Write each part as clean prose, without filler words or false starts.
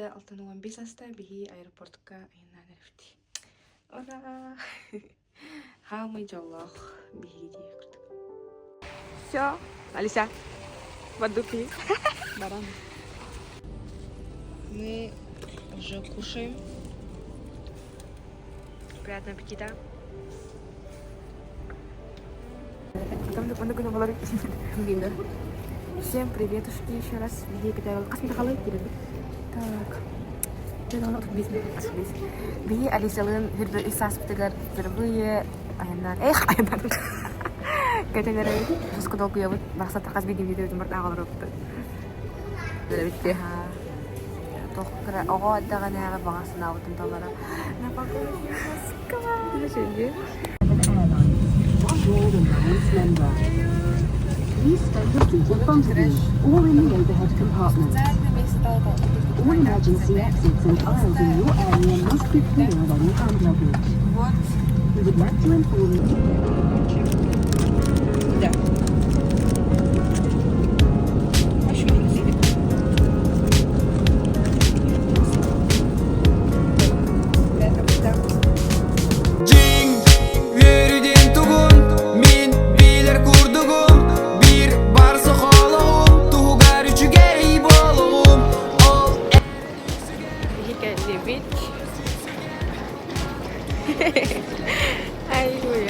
Сарсыарда 65 аста биһи аэропортка айаннаан эрэбит. Ура! Хаамый дьоллоох биһиги диэх курдук. Все, Алиса, поддупи. Баран. Мы уже кушаем. Приятного аппетита. Всем приветушки еще раз. Так. Биһи Алисалыын хүрбэ үс сааспытыгар впервые айаннаан эх айаннаан көтөн эрэбит туску долгуйабыт барахсаттар хас биирдии видеобытын барыта аҕалар Эрэбит Туох кыра оҕо эрдэҕинээҕи баҕа санаабытын толоро на погоде Москва Bonjour and balance member. Please stow your seat in front of you or in the overhead compartment. All emergency exits and aisles in your area must be clear of any hand luggage. We would like to inform you. Да. Дьиҥ үөрүүдэн тугун мин билэр курдугум биир бар сохолоҕум туһугар үчүгэй буолуҕум ол Биһи кэллибит. Ай-уй.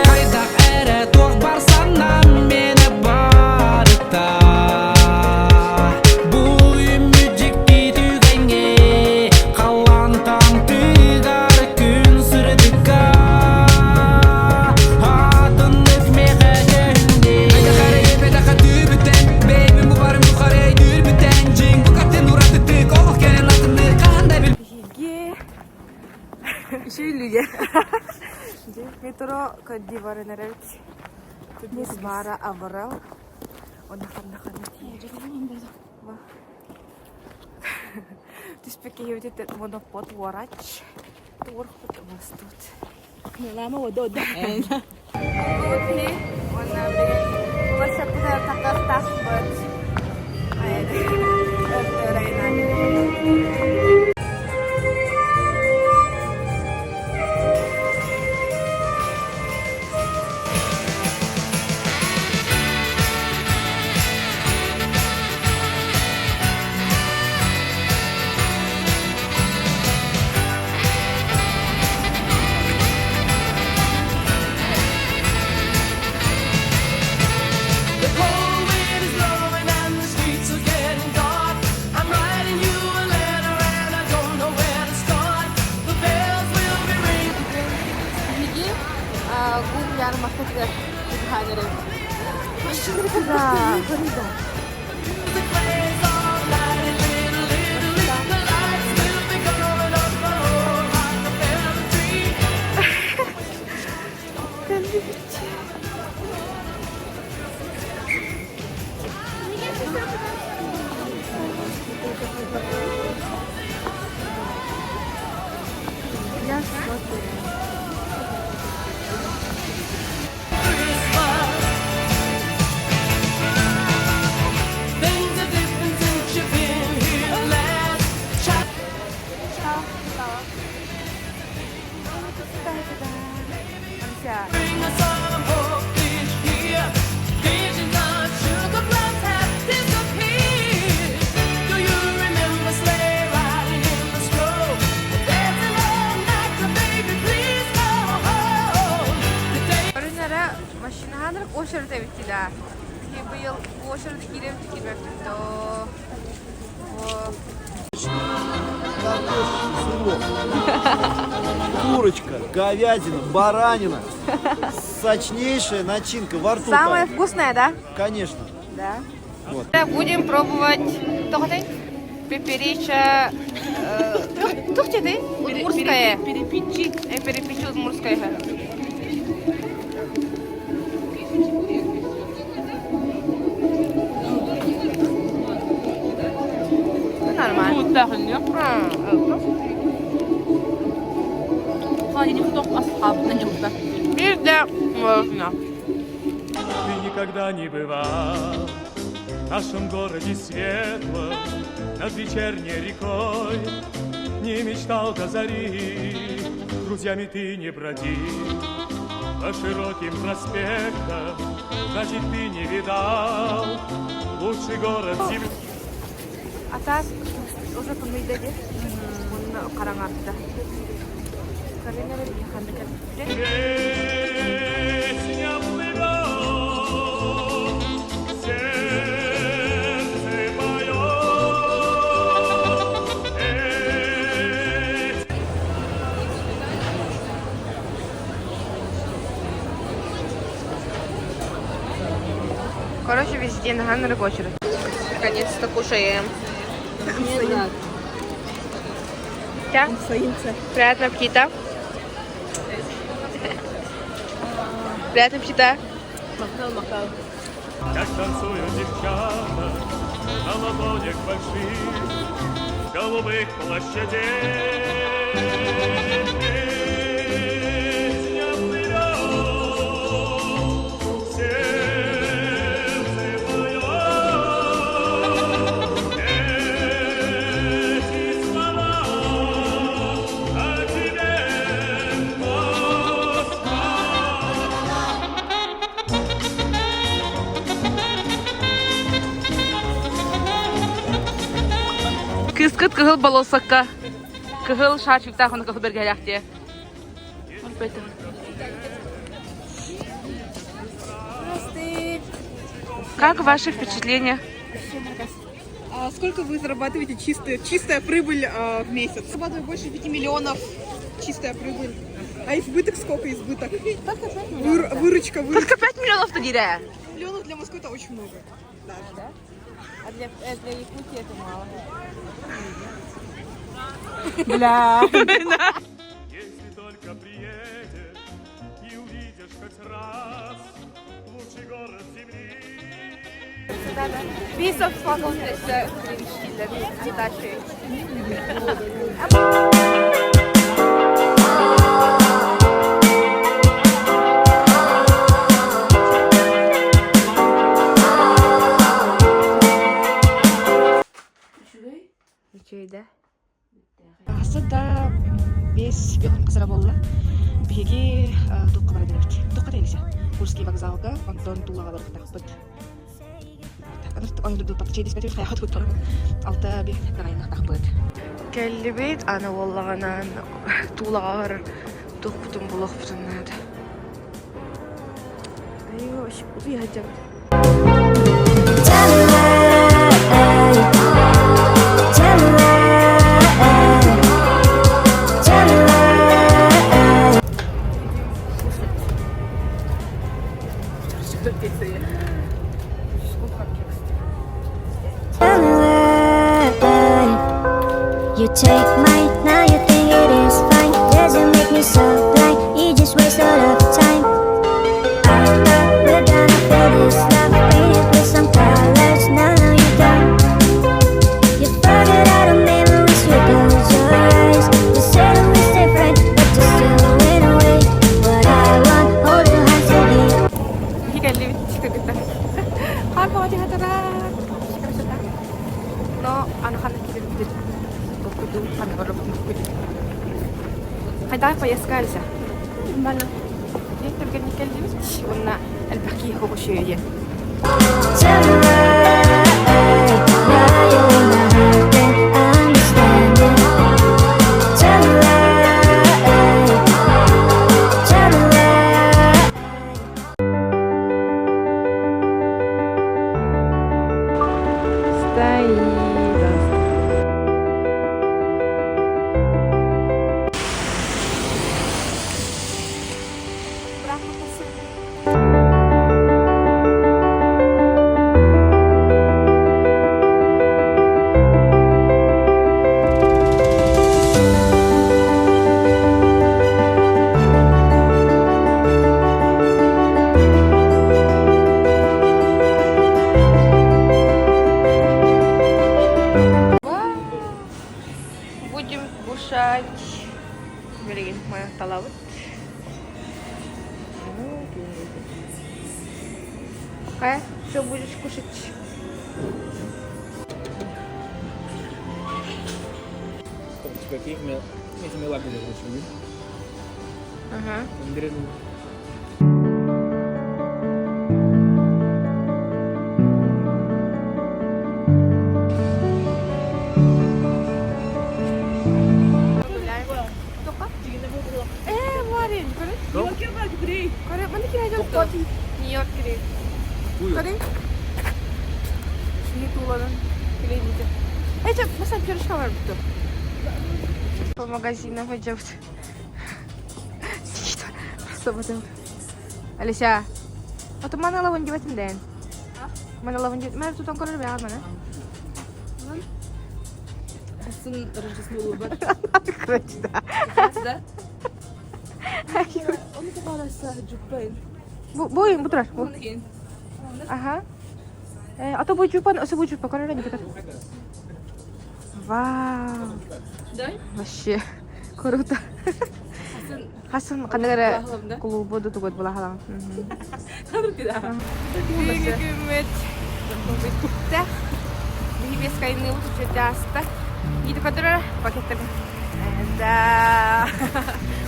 Хайдах эрэ туох бар санаам миэнэ барыта Бу үүммүт дьикти түгэҥҥэ халлаантан тыгар күн сырдыкка Атыннык миэхэ көһүннэ Хайдах эрэ эппэтэххэ түүбүттэн Бэйэбин бу барым тухары өйдүүрбүттэн Дьиҥ букатын уратытык олох кэлэн атыннык хаһан да бил Биһиги Үчүгэй метро көрдүү баран эрэбит. Тут баара абырал. Онно ханна ханна Түспүт киһибититтэн монопод уорач. Туорпут оҥостубут. Лама вода да. Уонна билигин площадкатыгар таххахтаахпыт. Өр айаннаан. The cold wind is blowing and the streets are getting dark. I'm writing you a letter and I don't know where to start. The bells will be ringing. Биһиги гум ярмаркатыгар чугаһаан эрэбит. Music plays all night in Little Italy. The lights will be going up on Rockefeller Tree. Кэллибит. Я в шоке. Christmas. Things are different since you've been here last. Ciao. Алися. Bring us some hope this year. Visions of sugar plums have disappeared. Do you remember sleigh riding in the snow? Dancing all night, so baby, please come home. Today Өрүнэрэ машинаһанырык очередь эбит да. Киһи быйыл очередь киирэм киирбэппин доо. О, Картошка, сырок, курочка, говядина, баранина. Сочнейшая начинка во рту. Самое тает. вкусное, да? Конечно. Да. Вот. Будем пробовать тоҕотой? Пеперича тух ты? Удмуртская. Перепичи. Перепичи удмуртская. Нормально. Туттахын А, Холодильник тох асхабынан жуутта. Bir de можно. Ты никогда не бывал в нашем городе светлом. Над вечерней рекой Не мечтал до зари Друзьями ты не бродил По широким проспектам Значит, ты не видал Лучший город земли А так уже тымныйда дии. Уонна хараҥарда. Кэлин эрэ ханна кэлбиппит. Песня плывет, сердце поет. Короче, везде наһаа ынырык очередь. Наконец-то кушаем. Приятного аппетита. Приятного аппетита. Махал, махал. Как танцуют девчата на ладонях больших голубых площадей. Песня плывет, сердце поет. Эти слова о тебе, Москва. Кыскыт кыһыл болуоссакка кыһыл шарфиктаах уонна кыһыл бэргэһэлээх дии. Как ваши впечатления? А сколько вы зарабатываете чистая, чистая прибыль в месяц? Зарабатываю больше 5 миллионов чистая прибыль. А избыток сколько избыток? Выручка, выручка. Только 5 миллионов-то диря. Миллионов для Москвы это очень много. Да? А для, для Якутии это мало. Бля. Если только приедешь и увидишь хоть раз лучший город земли. Piece of fucking кринж Үчүгэй да? Аса да бес бекон кызара буолла. Биһиги туохха баран эрэбит? Туохха тэлисе? Курский вокзалга, онтон Тулаҕа барыахтаахпыт. Алта биэс айанныахтаахпыт. Кэллибит, аны буоллаҕынан Тулаҕа туохпутун булуохпутун наада. Айыы, вообще утуйа сылдьабыт. Tell me why, tell me why, tell me why. Tell me why you take mine, now you think it is fine. Doesn't make me so blind, you just waste all of time. I thought we're gonna feel this love, paint it with some colors. No, no, you don't. You forget all the memories you close your eyes. You said we stay friends, but you still went away. What I want, hold your hands to be. Биһи кэллибит кыргыттар. Хаар баҕа хатара. Но аны ханна киирэрбитин толкуйдуу ханна барарбытын толкуйдуу. Хайдах поездка Алиса? Нормально. Дьэ түргэнник кэллибит. Уонна элбэх киһи хоҕушуйа диэн. Tell me why, why you in my heart and understanding. Tell me why, tell me why. Стоит. Будем кушать. Билигин талабыт. Какая? Что будешь кушать? Ага. Э, Марин, Нью-Йорк кирей. Көрүҥ. Киһи тууланан килейдите. Эче, масан пюрешка бар буту. По магазинам идет. Саботын. Алися, а то мана лаван дебетин дэн. Мана лаван дебет. Мана тутан көрөр бәгәр мана. Сын Рождество бар. Короче, да. Да? Onu тугараса жуппайын. Бу бу бу турар. Бу. Ага. Э, а то бу жупан, осы бу жупа көрөр не бутар. Вау. Да? Вообще круто. Хасан кандагара клубу дутугот була халам. Бүгүммүт бүттэ. Биһи бес кайныбыт үчүгэй ааста. Иди көрдөрөр пакеттарын. Да.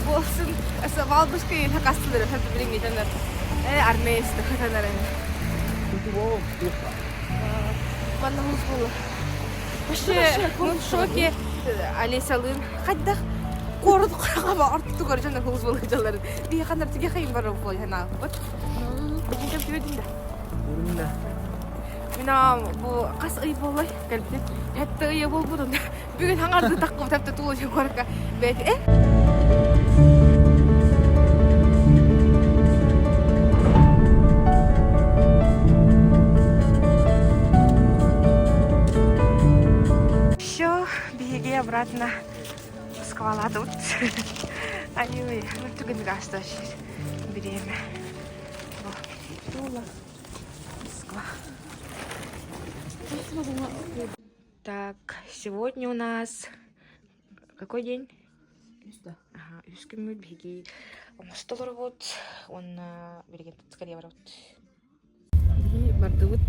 Болсын. Валбышка или хакастылар хәтта билиңге жанар. Э, армейсті хатанар Манна муз булу. Вообще, мы в шоке. Олесялыын хайдах куорат хаба ортотугар дьон хулус булыдьалларын. Биһи ханнар тиге хайын барар буолуоханаабыт. Билигин кэпсэбитин да. Мин бу хас ый буоллай кэлбитим. Хэтте ыйа буолбутун. Бүгүн хаҥарды таххым тэптэ тулу куоракка бэйти э Все, биһиги обратно Москваладыбыт. Ай-ой, ну түгэн гаасташ бириэмэ. Тула, Москва. Так, сегодня у нас какой день? Ага, үс күммүт биһиги оҥосто олоробут уонна билигин скорее барабыт. Биһиги бардыбыт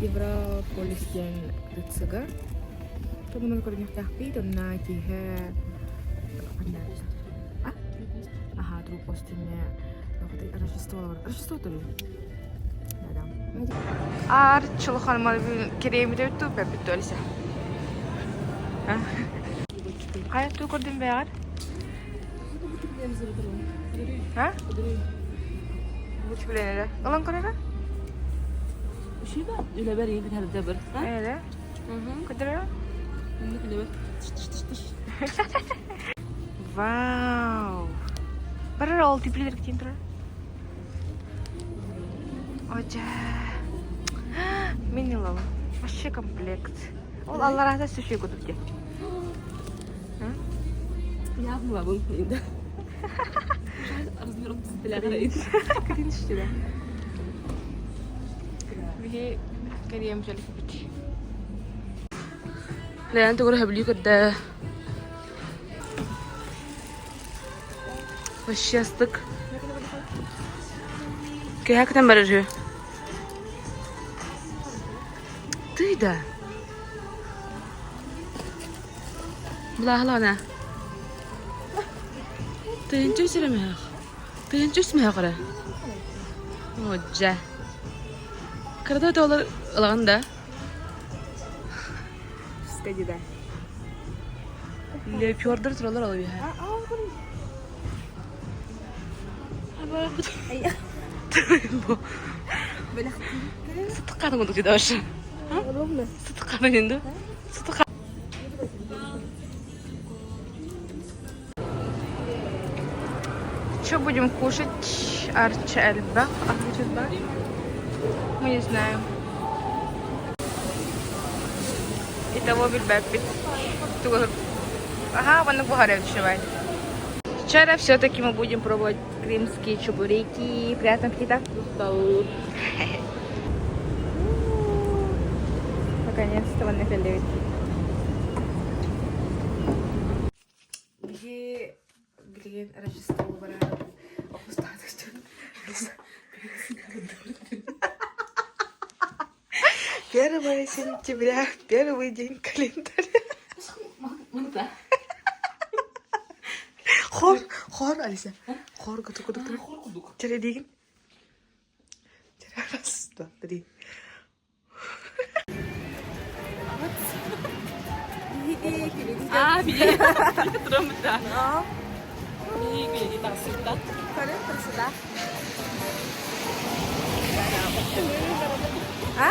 Европолис диэн ТЦ-га. Тугунан көрүнүөхтээхпит, онно киэһэ А? Аха, труп остинне Рождество Рождество то ли? Ар чулухан кириэмите бүттү бүттү Алиса. Хайа туу көрдүм бэҕэр? А? Бу Ылан көрөрө? Үшүбэ үлэбэр ийбит хәрдэ бір. Эре. Көдөрө? Үлэбэр. Вау! Барар ол типлилер китин турар. Ожа. Мин ылабын. Вообще комплект. Ол алларата сүшүй кудук де. Я ылабын енді. Размер 30 Китин түштү Биһи кэриэм дьэлэппит. Лээн тугур хөблүү көрдө. Вообще астык. Кэһэ кытан барар үһү. Тый да. Былааһылаана. Тыһынча үс эрэ мөһөх. Тыһынча үс мөһөх эрэ. Одьа. Кырата тоолор ылаҕын да? Скажи да. Лепёрдер туралар ол үһэ. Сытыққаның онда дейді вообще. Сытыққаның енді. Сытыққа. Что будем кушать? Арча эльбах. Мы не знаем. Итого билбэппит. Ага, вон бугарев дешевай. Вчера все-таки мы будем пробовать крымские чебуреки. Приятного аппетита. Наконец-то вон на Биһи билигин Рождество барар Первое сентября, первый день календаря. Хор, хор, Алиса. Хор курдук курдук. Хор курдук. Чэрэ диигин. Чэрэ раз, два, три. Аа, били. Турамыта. Били тахсыта. А?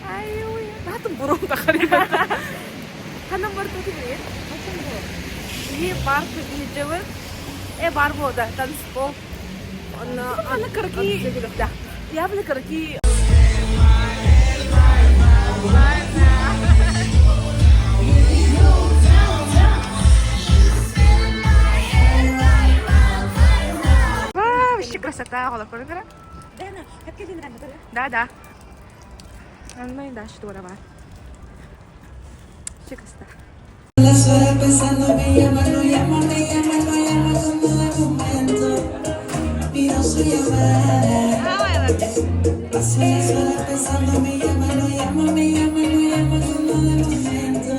Ай, ой, Наатын бурун тахарыга. Ханан бар туту билет? И парк видео. Э бар бода танцпол. Аны кырки. Я били кырки. Вау, вообще красота, ола көрүңөрө. Да, да. Анна да, что бар. Вообще красота. Las horas pensando me llama, no llama, me llama, no llama como de momento. Pido su llamada. Paso las horas pensando me llama, no llama, me llama, no llama como de momento.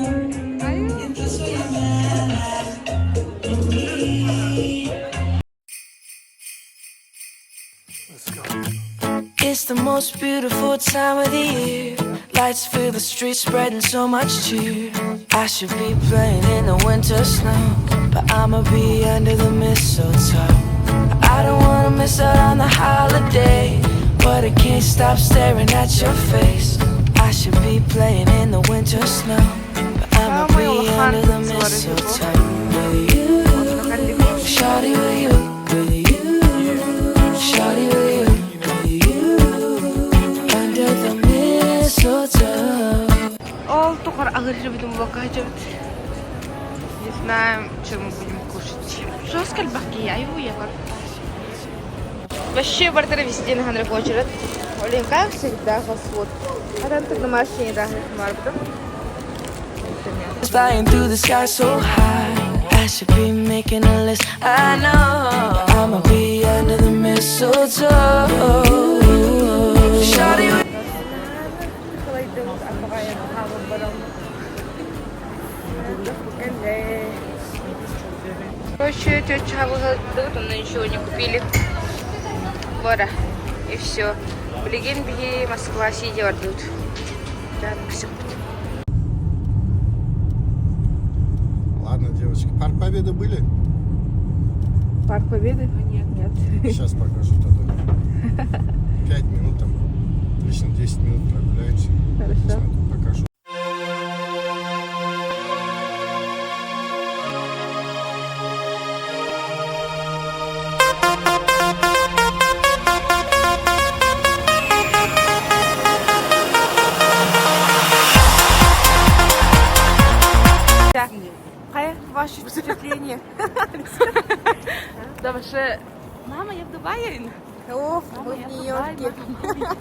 Entro su llamada. It's the most beautiful time of the year. Lights fill the streets, spreading so much cheer. I should be playing in the winter snow, but I'ma be under the mistletoe. I don't wanna miss out on the holiday, but I can't stop staring at your face. I should be playing in the winter snow, but I'ma Самый be улахан under the суары mistletoe. With you, shawty, with you, with you, shawty, with you, with you, under the mistletoe. Ол тухар агыржыбытын буолка Не знаем, чем мы будем кушать. Жестко баки, я его ела. Вообще бартера везде на хандрак очередь. Блин, как всегда, фастфуд. А там так на машине, да, марбутом. Flying through the sky so high. I should be making a list. I know. But I'ma be under the mistletoe. Shawty, Короче, тетя Чавы но ничего не купили. Вора. И все. Билигин биһи Москва сидя бардыбыт. Ладно, девочки, Парк Победы были? Парк Победы? Нет. Нет. Сейчас покажу тогда. 5 минут там, лично 10 минут прогуляемся. Хорошо. Покажу. Хайа, ваше впечатление? Да вообще. Мама, я в Дубае. Ох, мы в Нью-Йорке.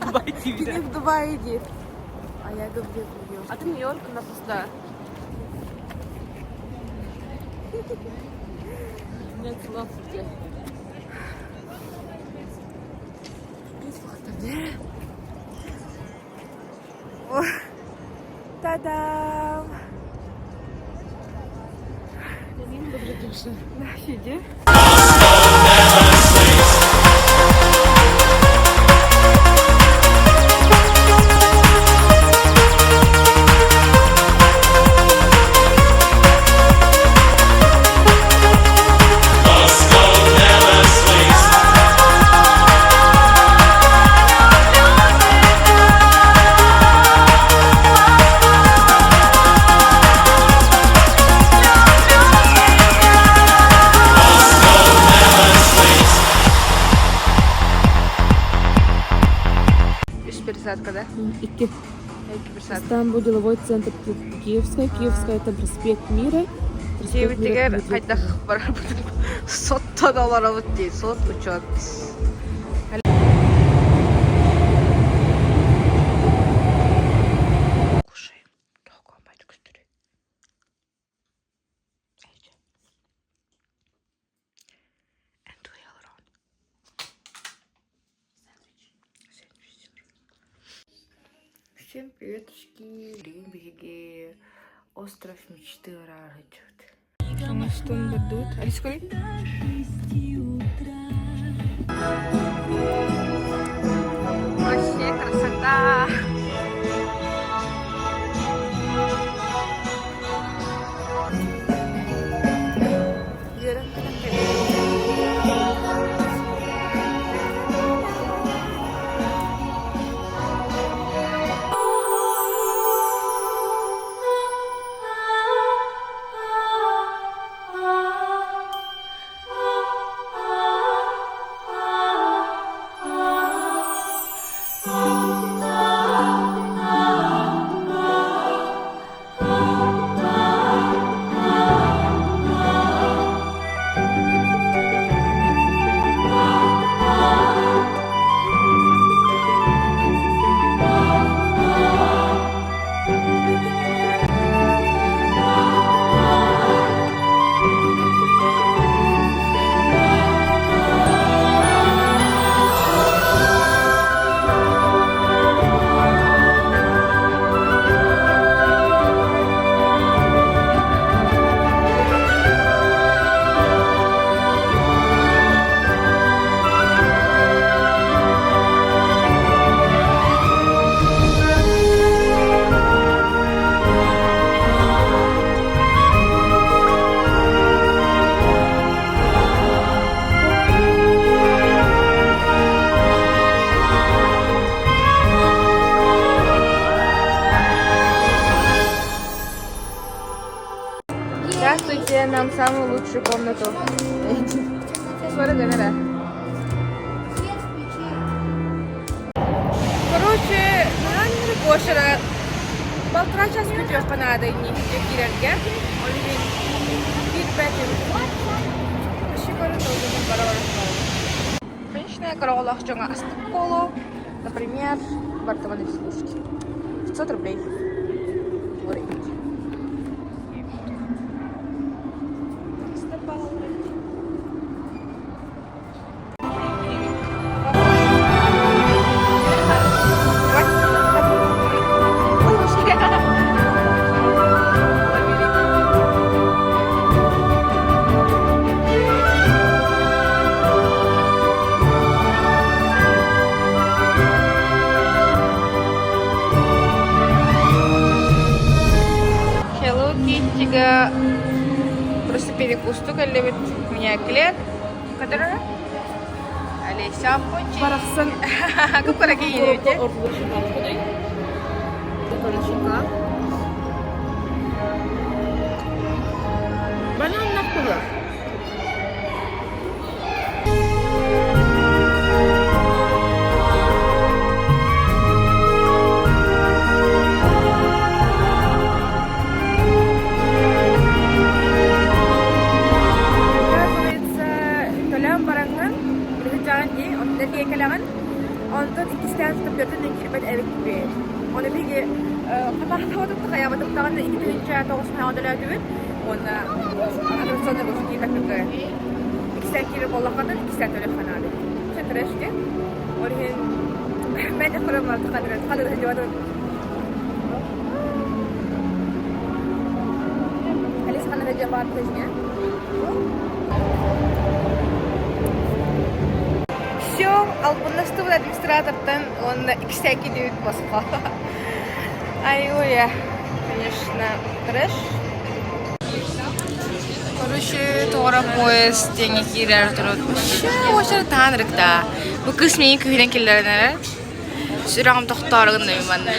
Дубай Ты не в Дубае иди. А я люблю Нью-Йорк. А ты Нью-Йорк, она просто. Нет слов где. Та-дам! На, сиди. Үс пересадка, да? Икки. Икки пересадка. Стамбул, деловой центр Киевская. Киевская это проспект Мира. Проспект Мира. Дьиэбитигэр хайдах барарбытын соттон олоробут дии, сот учет. Кушаем. Тоҕо көстөрүй. And we are on. Всем приветушки. Билигин биһиги Остров мечты ырааһыччыт. Оҥостон бардыбыт. Алиской? Вообще красота! Үөрэн көтөн кэллим. Здравствуйте, нам самую лучшую комнату. Скоро Короче, кошера полтора час күтүөххэ наада инники киирэргэ. Ол иһин киирбэтим. Вообще көрө долгунун бара-бара Конечно, короҕолоох дьоҥо астык буолуо. Например, бартаман веснушки. 500 рублей. Hello Kitty-га просто перекусту кэллибит. Меня клет, которая Олеся Пончик. Барахсан. Купкара киинибите. Банан нахуя. Оказывается, төлөөн бараҥҥын, билиһин дии, онтон тиэкэлэҕин, онтон иккистээн төптөртөн киирбэт эбиппит. Ону биһиги хатаахтабытым хайаабытым даҕаны 2009 хаҕа төлөөтүбүт уонна атрационный больше киирбэппит иккистээн киирэр буоллаххына иккистээн төлүөххэ наада. Чэ трэш диэн. Ол иһин мэн хырыммар хадыр сылдьыбатым. Алис ханна сылдьан баҕарбыта дьиҥэ. Все, албыннастыбыт администратортан уонна иккистээн киирдибит босхо. Ай-ой, конечно, трэш. Короче, тоҕо поезд диэҥҥэ киирэр турут. Вообще уочарат ырыкта. Бу кыыс миигин күүһүнэн киллэрэн эрэр. Сүрэҕим тохтоору гынным манна.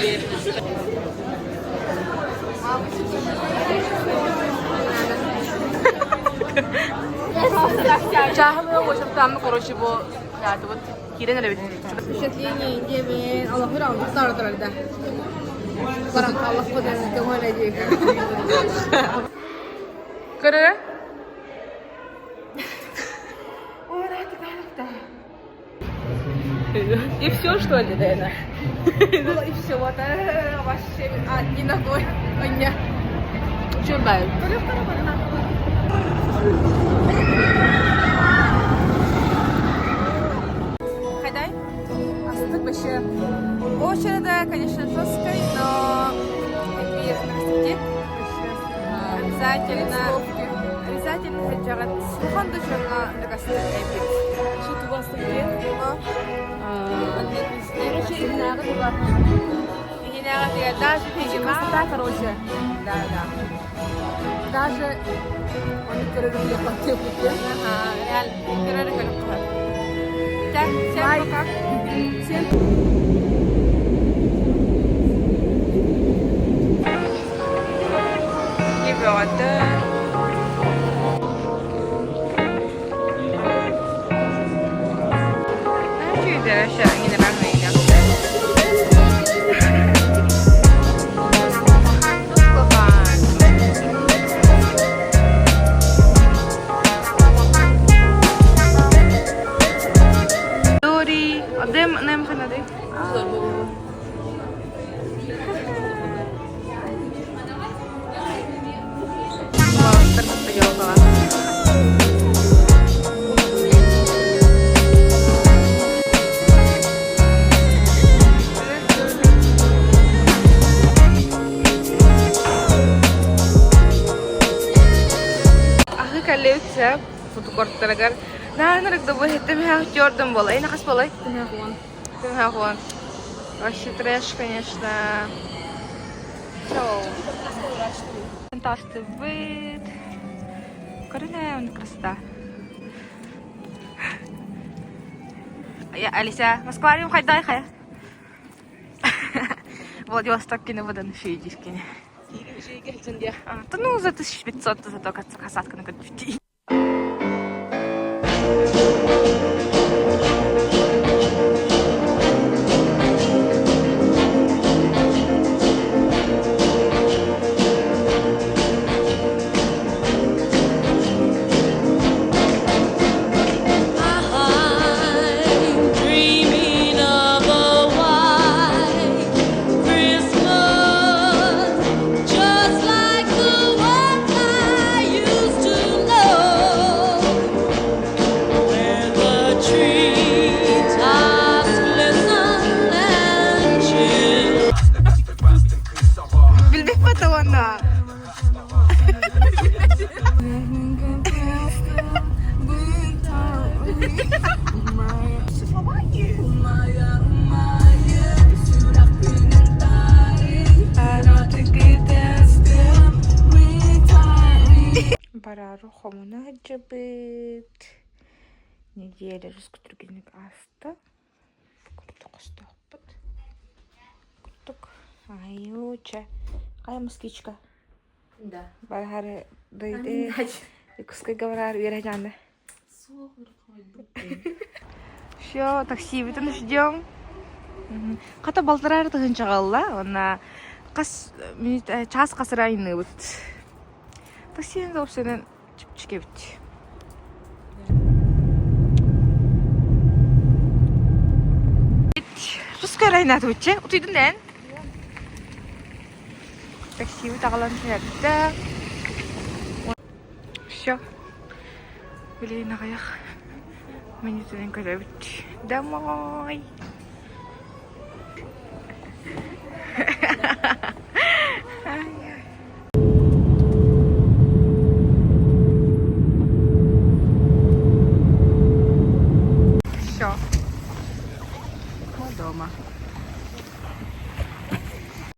Чааһылыы уочараттааммы, короче, бу хаятыбыт киирэн эрэбит. Впечатление диэбин Аллахыр алгыстар турарда. Баран Аллахпытын көҥүл диэки. Көрөрө? Ой, рад, И все, что ли, Дэна? Было и все, вот вообще, а, не ногой, ой, не. Чурбай. Хайдай? Астык вообще. Очереда, конечно, жесткой, но эпир Вообще. Обязательно, обязательно сылдьаҕыт. Сухан да дьоҥҥо дакастыыр эбит. Еще туга Короче, иһинээҕи туга. Иһинээҕи туга даже Красота, короче. Да, да. Даже он көрөрүм Ага, реально көрөрү көрүп Так, всем пока. Всем Ребята. Дори, Адем нем ханади. Ахы кэллэбит фудкорттарыгар наанарык да бу тёрдым буолай нахас буолай Тымһаҕуон. Вообще трэш, конечно. Тастыбыт. Көрүнэ, он красота. Я Алися, Москвариум хайдай хая. Владивосток кини водан фидискини. Ну, за 1500 зато касатка на көтүтти. I'm dreaming of a white Christmas, just like the ones I used to know, where the treetops glisten and chill. Билбит баталана. Барары хомуна сылдьыбыт. Неделя түргэнник ааста. Курдук хостоохпут. Курдук. Айуу, чэ. Хайа москвичка? Да. Барахары дойды. Якутскай говорар үөрэ Все, таксибитин ждем. Хата балтараар тыһынчаҕалла, уонна хас минут час хасыра айныбыт. Таксиен собственен чипчикебит. Русская айнаатыбытчы, утуйдун эн? Таксибит аҕалан түһэрдэ. Все. Билигин аҕыйах мүнүүтүнэн көрөбүт. Домой! Все. Мы дома.